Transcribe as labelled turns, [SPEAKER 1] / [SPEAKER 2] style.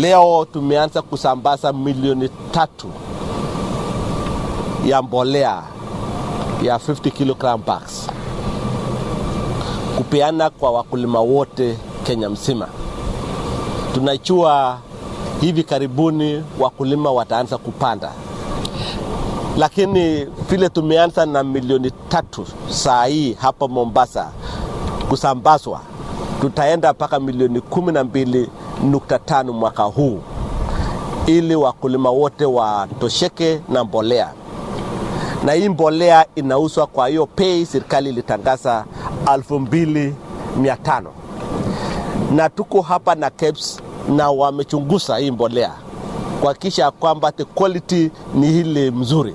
[SPEAKER 1] Leo tumeanza kusambaza 3 milioni ya mbolea ya 50 kg bags kupeana kwa wakulima wote Kenya mzima. Tunajua hivi karibuni wakulima wataanza kupanda, lakini vile tumeanza na 3 milioni saa hii hapa Mombasa kusambazwa, tutaenda mpaka milioni 12.5 mwaka huu ili wakulima wote watosheke na mbolea. Na hii mbolea inauzwa kwa hiyo bei serikali ilitangaza 2500, na tuko hapa na KEBS na wamechunguza hii mbolea kuhakikisha kwamba the quality ni ile mzuri.